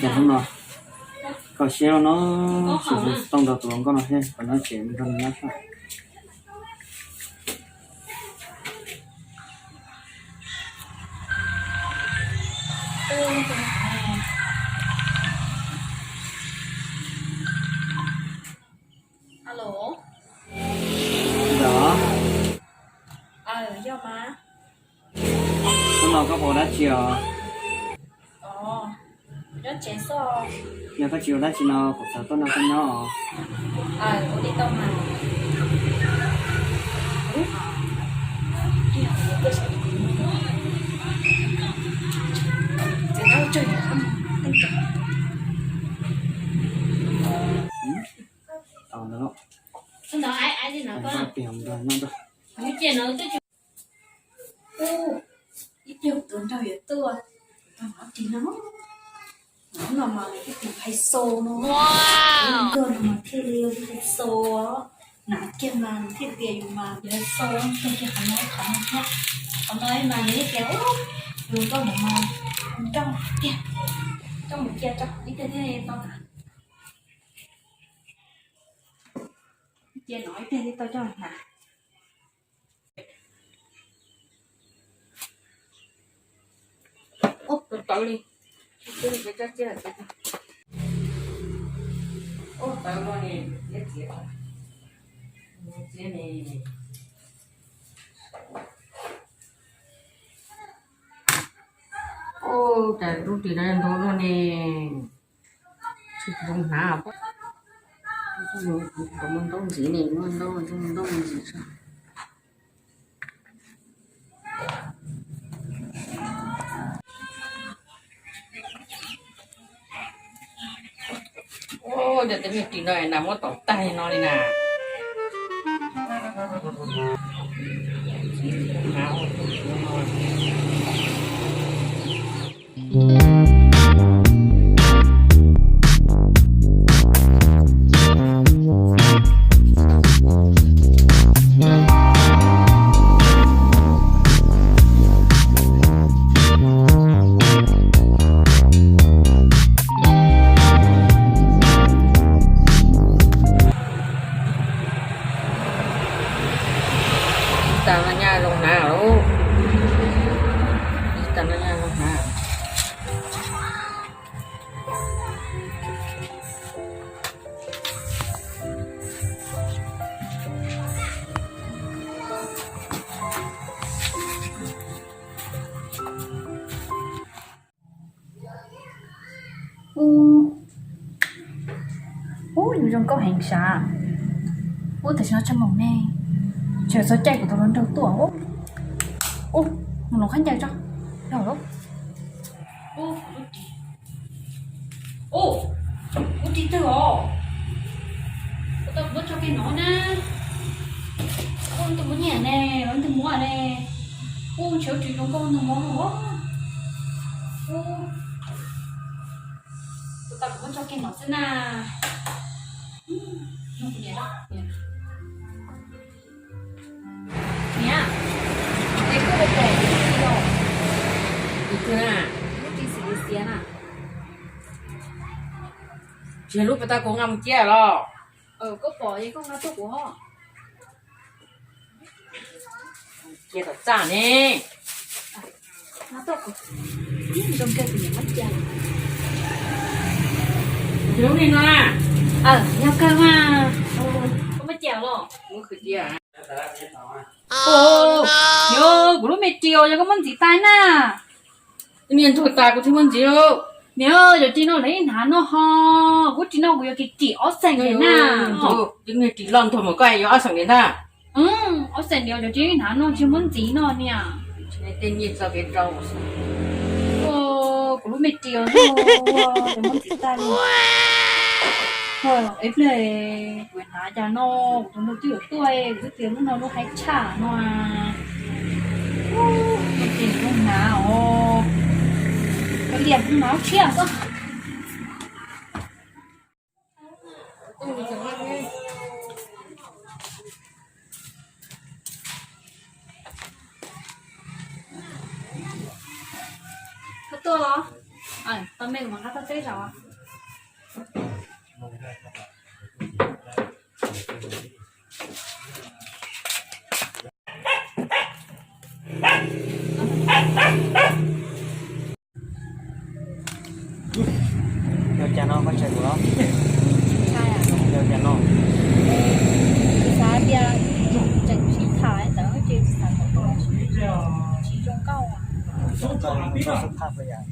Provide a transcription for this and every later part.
Hnub no koj siab no, sim tsis tau nrog tus hluas nkauj no thiab, qhov no ces nrog nws nyob saib. Alo. Yog, hnub no koj puas ua dab tsi os? Yog koj tsis ua dab tsi no kuv xav tuaj nrog koj nyob os. Tau ntawd, ib pliag tus nraug yuav tuaj, tus nraug no ris no, no mas ib tus hais xo no, nkauj no mas thiaj li ib tus hais xo, hnav kiag mas nws thiaj tias yus mas yus hais xo, kiag kiag qhov no, qhov no thiab, qhov no mas nws thiaj tias yus nkauj no mas nrog tiag, nrog mus cia tso ib pliag thiaj tau. Cia no ib pliag thiaj tau coj hnav. Ub, tawv li. Ub, tawv no ne, txiav txiav, txiav ne. Ub, cas lub ris no ntau luaj ne. Tsis zoo hnav, kuv muaj ntaub ntxiv ne, muaj ntaub, muaj ntaub ntxiv. Ua cas tej me ris no na muab tom tag li no li na. Ib tag no nyaj zoo hnav lauj. Ib tag no nyaj zoo hnav. Ub, yus zoo nkauj heev sav. Ub, tam sim no tsawg moos ne? Tseem txhob caij kuv tus hluas nraug tuaj. Ub, mus loo khaub ncaws tso. Yog lawm. Ub, kuv ris twg os? Kuv tau kuv muab tso kiag no na. Ub, tus muab nyiam ne, tus muab ne. Ub, ntshe ris zoo nkauj tus muab no. Ub, kuv tau kuv muab tso kiag no xwb na. Niam, es koj puas pom kuv lub ris os? Lub ris xim xiav na. Tsis yog lub puas tau kuv nqa mus cia los? Koj pom es koj nqa tuaj kuv os. Cia tom txaj ne. Lub me no na. Yog kawg mas. Koj muab cia los? Yog kuv lub me ris os, yog koj muab ntxiv tas na. Niag ntuag tas kuv thiaj muab ntxiv lauj. Niam, cov ris no lawv yeej hnav no ho, kuv ris no kuv yuav kim kim ob xees na. Niag ris loj ntuag mas koj yuav ob xees li ntag. Ob xees li, cov ris yeej hnav no tsis muab ntxiv no niam. Tej nyiaj txoj kev rau. Kuv lub me ris os, muab ntxiv tas li. Ib pliag kuv hnav cas no, kuv tus nraug twb yuav tuaj, kuv twb tias hnub no lub haib tshaj no. Ces zoo hnav os, cov liam kuv hnav tshiab xwb. Koj tuaj los? Tau me kuv mam nqa tau peb zaum. Yog cas no koj ntshai kuv los? Yog cas no? Kuv xav tias tseem sib tham ntawd ces xav kom tsis zoo nkauj. Koj xub phaj puas yam?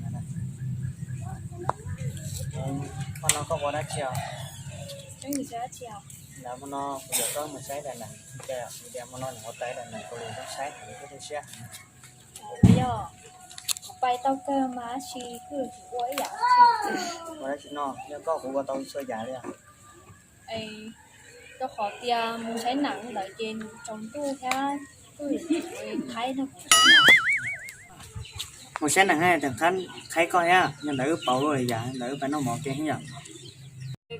Hmo no koj ua dab tsi os? Ntawd hmo no kuv yuav koj mus saib daim neeg, tias hmo no nws ua tau daim neeg kuv li koj saib heev thiab tu siab. Yog, kuv pais tau kawg mas tab sis kuj yuav tsum ua ib yam dab tsi. Ua dab tsi no? Yog koj kuv ua tau txhua yam li os. Rau qhov tias mus saib neeg ntawd ces nws tsaus ntuj thiab kuj yuav tsum qhaib no. Mus saib neeg tseem qhaib koj thiab, yog ntawd wb pauv luaj li yam ntawd wb pais noj mov ke thiab yom.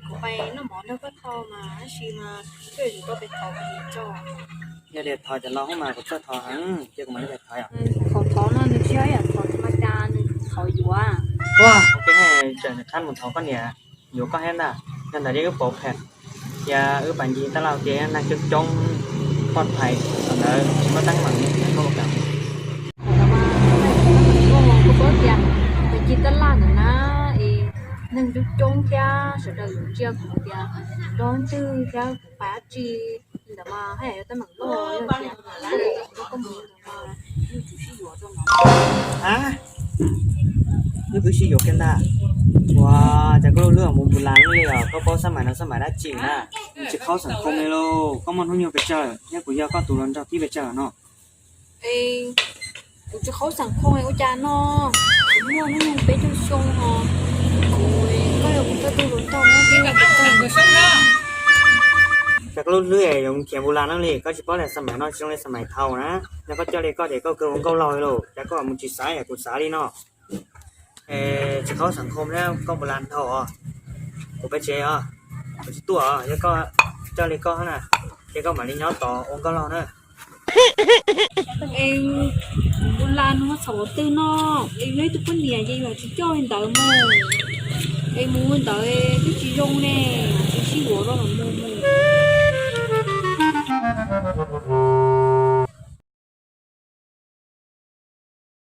Kuv pais noj mov nrog koj tho mas tab sis mas kuj yuav tsum tau pais thov kuv niam tso. Yog tias thov cov laus mas kuv txawj thov heev, ces kuv mam li pais thov yom. Qhov thov no nws tsis yog ib yam thov tas mas cas, nws thov yuav. Ua, ces tsam nws qhab mus thov koj niam yuav koj thiab ntag. Yog ntawd ces wb pauv phem, cia wb pais ncig tab laj ua ke, neeg coob coob, poj phais, thaum ntawd tsis muaj teeb meem li koj ua kam. Koj paub tias pais ncig tab laj ntawd na, es neeg coob coob thiab sawv daws yuav ntsia kuv tias nrog twg thiab kuv pais dab tsi, li ntawd mas haj yam yuav teeb meem loj. Yog tias koj mus ntawd mas wb twb sib yuav kiag ntag. Ua cas koj lub hlwb mus npus las li os? Koj paub xab mais no xab mais dab tsi na? Tsis qhaub xeem Khoo li lauj. Koj muaj hnub nyoog pes tsawg thiab kuv yog koj tus hluas nraug thib pes tsawg no? Kuv tsis qhaub xeem Khoo ua cas no, kuv muaj hnub nyoog peb caug xyoo os. Koj yog kuv koj tus hluas nraug no thiab. Cas koj lub hlwb yuav mus khiav npus las no li? Koj tsis paub tias xab mais no tsis zoo li xab mais thaum na. Yog koj coj li koj ces koj kawg ua nkauj laug li lauj, cas koj mus tsis xav es kuv xav li no. Tsis qhaub xeem Khoo thiab koj npus las dhau os. Kuv peb tsev os, kuv tsis tuaj os. Yog koj coj li koj na, ces koj mam li nyob tos ua nkauj laug na. Es npus las no txhaum qhov twg no? Es yog ib tug poj niam ces yus tsis coj li ntawd mus. Es mus ntawd twb tsis zoo ne, tsis sib yuav los mus mus.